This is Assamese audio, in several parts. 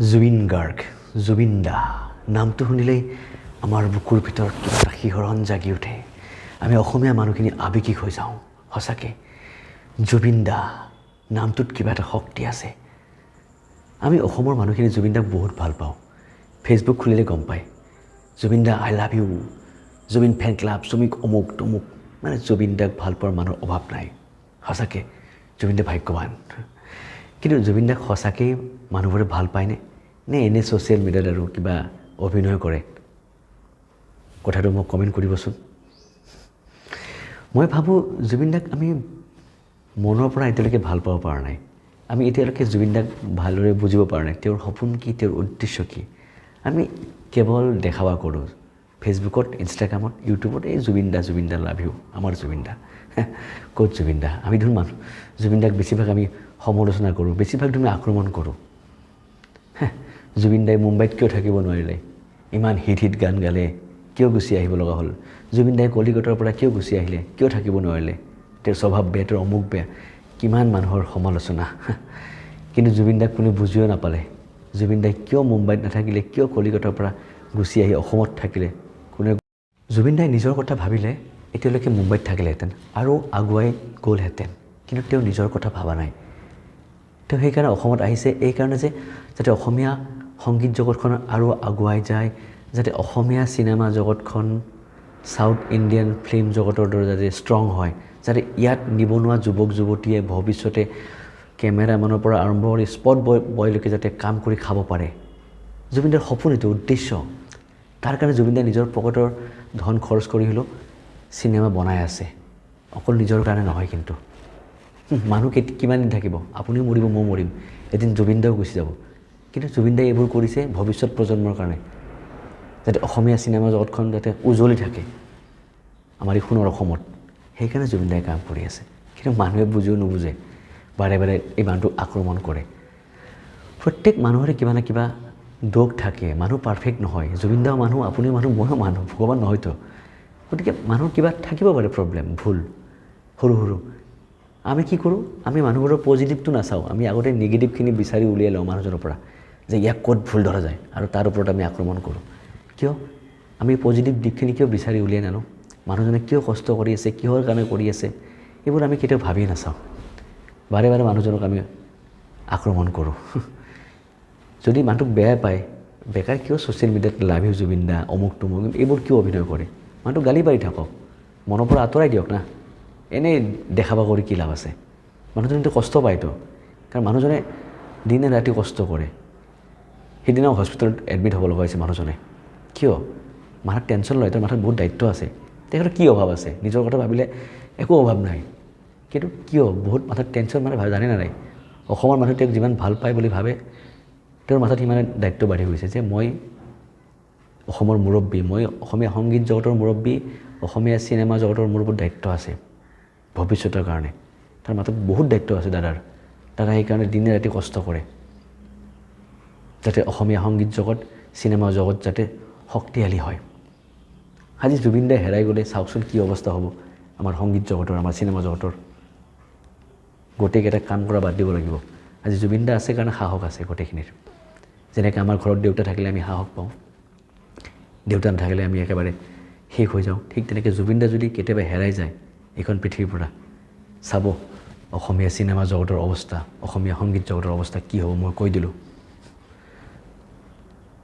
জুবিন গাৰ্গ, জুবিন দা নামটো শুনিলেই আমাৰ বুকুৰ ভিতৰত কিবা এটা শিহৰণ জাগি উঠে। আমি অসমীয়া মানুহখিনি আৱেগিক হৈ যাওঁ। সঁচাকৈ জুবিন দা নামটোত কিবা এটা শক্তি আছে। আমি অসমৰ মানুহখিনি জুবিন দাক বহুত ভাল পাওঁ। ফেচবুক খুলিলে গম পায়, "জুবিন দা, I love you", Zubeen fan club, Zubeen অমুক তমুক, মানে জুবিন দাক ভাল পোৱাৰ মানুহৰ অভাৱ নাই। সঁচাকৈ জুবিন দা ভাগ্যৱান। কিন্তু জুবিন দাক সঁচাকেই মানুহবোৰে ভাল পায়নে নে এনেই ছ'চিয়েল মিডিয়াত আৰু কিবা অভিনয় কৰে? কথাটো মোক কমেণ্ট কৰিবচোন। মই ভাবোঁ, জুবিন দাক আমি মনৰ পৰা এতিয়ালৈকে ভাল পাব পৰা নাই। আমি এতিয়ালৈকে জুবিন দাক ভালদৰে বুজিব পৰা নাই, তেওঁৰ সপোন কি, তেওঁৰ উদ্দেশ্য কি। আমি কেৱল দেখাবা কৰোঁ ফেচবুকত, ইনষ্টাগ্ৰামত, ইউটিউবত, এই জুবিন দা, জুবিন দা, লাভ you, আমাৰ জুবিন দা ক'ত, জুবিন দা। আমি দেখোন মানুহ জুবিন দাক বেছিভাগ আমি সমালোচনা কৰোঁ, বেছিভাগ তুমি আক্ৰমণ কৰোঁ। জুবিন দাই মুম্বাইত কিয় থাকিব নোৱাৰিলে? ইমান হিট হিট গান গালে, কিয় গুচি আহিব লগা হ'ল? জুবিন দাই কলিকতাৰ পৰা কিয় গুচি আহিলে? কিয় থাকিব নোৱাৰিলে? তেওঁৰ স্বভাৱ বেয়া, তেওঁৰ অমুক বেয়া, কিমান মানুহৰ সমালোচনা। কিন্তু জুবিন দাক কোনে বুজিও নাপালে। জুবিন দাই কিয় মুম্বাইত নাথাকিলে, কিয় কলিকতাৰ পৰা গুচি আহি অসমত থাকিলে, কোনে জুবিন দাই নিজৰ কথা ভাবিলে এতিয়ালৈকে মুম্বাইত থাকিলেহেঁতেন আৰু আগুৱাই গ'লহেঁতেন। কিন্তু তেওঁ নিজৰ কথা ভবা নাই। তেওঁ সেইকাৰণে অসমত আহিছে, এইকাৰণে যে যাতে অসমীয়া সংগীত জগতখন আৰু আগুৱাই যায়, যাতে অসমীয়া চিনেমা জগতখন চাউথ ইণ্ডিয়ান ফিল্ম জগতৰ দৰে যাতে ষ্ট্ৰং হয়, যাতে ইয়াত নিবনুৱা যুৱক যুৱতীয়ে ভৱিষ্যতে কেমেৰামেনৰ পৰা আৰম্ভ কৰি স্পট বয়লৈকে যাতে কাম কৰি খাব পাৰে। জুবিনদাৰ সপোন এইটো, উদ্দেশ্য। তাৰ কাৰণে জুবিনদাই নিজৰ পকেটৰ ধন খৰচ কৰি হ'লেও চিনেমা বনাই আছে। অকল নিজৰ কাৰণে নহয় কিন্তু। মানুহ কিমান দিন থাকিব? আপুনিও মৰিব, ময়ো মৰিম, এদিন জুবিন দাও গুচি যাব। কিন্তু জুবিন দাই এইবোৰ কৰিছে ভৱিষ্যত প্ৰজন্মৰ কাৰণে, যাতে অসমীয়া চিনেমা জগতখন যাতে উজ্বলি থাকে আমাৰ এই সোণৰ অসমত। সেইকাৰণে জুবিন দাই কাম কৰি আছে। কিন্তু মানুহে বুজিও নুবুজে, বাৰে বাৰে এই মানুহটোক আক্ৰমণ কৰে। প্ৰত্যেক মানুহৰে কিবা না কিবা দোষ থাকে। মানুহ পাৰফেক্ট নহয়। জুবিন দাও মানুহ, আপুনিও মানুহ, ময়ো মানুহ, ভগৱান নহয়তো। গতিকে মানুহৰ কিবা থাকিব পাৰে প্ৰব্লেম, ভুল সৰু সৰু। আমি কি কৰোঁ? আমি মানুহবোৰৰ পজিটিভটো নাচাওঁ, আমি আগতে নিগেটিভখিনি বিচাৰি উলিয়াই লওঁ মানুহজনৰ পৰা, যে ইয়াক ক'ত ভুল ধৰা যায়, আৰু তাৰ ওপৰত আমি আক্ৰমণ কৰোঁ। কিয় আমি পজিটিভ দিশখিনি কিয় বিচাৰি উলিয়াই নানো? মানুহজনে কিয় কষ্ট কৰি আছে, কিহৰ কাৰণে কৰি আছে, এইবোৰ আমি কেতিয়াও ভাবি নাচাওঁ। বাৰে বাৰে মানুহজনক আমি আক্ৰমণ কৰোঁ। যদি মানুহটোক বেয়া পায়, বেকাৰ কিয় ছ'চিয়েল মিডিয়াত লাভ you Zubeen দা, অমুক তমুক, এইবোৰ কিয় অভিনয় কৰে? মানুহটোক গালি পাৰি থাকক, মনৰ পৰা আঁতৰাই দিয়ক না। এনেই দেখাবা কৰি কি লাভ আছে? মানুহজনেতো কষ্ট পায়তো, কাৰণ মানুহজনে দিনে ৰাতি কষ্ট কৰে। সেইদিনাও হস্পিটেলত এডমিট হ'ব লগা হৈছে মানুহজনে। কিয়? মাথাত টেনশ্যন লয়, তেওঁৰ মাথাত বহুত দায়িত্ব আছে। তেখেতৰ কি অভাৱ আছে? নিজৰ কথা ভাবিলে একো অভাৱ নাই। কিন্তু কিয় বহুত মাথাত টেনশ্যন? মানে জানে নে নাই, অসমৰ মানুহে তেওঁক যিমান ভাল পায় বুলি ভাবে, তেওঁৰ মাথাত সিমানে দায়িত্ব বাঢ়ি গৈছে যে মই অসমৰ মুৰব্বী, মই অসমীয়া সংগীত জগতৰ মুৰব্বী, অসমীয়া চিনেমা জগতৰ মোৰ ওপৰত দায়িত্ব আছে ভৱিষ্যতৰ কাৰণে। তাৰ মাথাত বহুত দায়িত্ব আছে দাদাৰ। দাদা সেইকাৰণে দিনে ৰাতি কষ্ট কৰে, যাতে অসমীয়া সংগীত জগত, চিনেমা জগত যাতে শক্তিশালী হয়। আজি জুবিন দাই হেৰাই গ'লে চাওকচোন কি অৱস্থা হ'ব আমাৰ সংগীত জগতৰ, আমাৰ চিনেমা জগতৰ। গোটেইকেইটা কাম কৰা বাদ দিব লাগিব। আজি জুবিন দা আছে কাৰণে সাহস আছে গোটেইখিনিৰ। যেনেকৈ আমাৰ ঘৰত দেউতা থাকিলে আমি সাহস পাওঁ, দেউতা নাথাকিলে আমি একেবাৰে শেষ হৈ যাওঁ, ঠিক তেনেকৈ জুবিন দা যদি কেতিয়াবা হেৰাই যায় এইখন পৃথিৱীৰ পৰা, চাব অসমীয়া চিনেমা জগতৰ অৱস্থা, অসমীয়া সংগীত জগতৰ অৱস্থা কি হ'ব। মই কৈ দিলোঁ।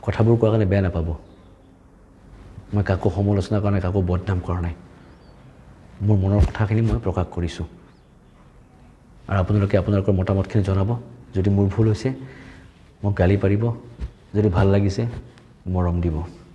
কথাবোৰ কোৱাৰ কাৰণে বেয়া নাপাব। মই কাকো সমালোচনা কৰা নাই, কাকো বদনাম কৰা নাই। মোৰ মনৰ কথাখিনি মই প্ৰকাশ কৰিছোঁ আৰু আপোনালোকে আপোনালোকৰ মতামতখিনি জনাব। যদি মোৰ ভুল হৈছে, মোক গালি পাৰিব। যদি ভাল লাগিছে, মৰম দিব।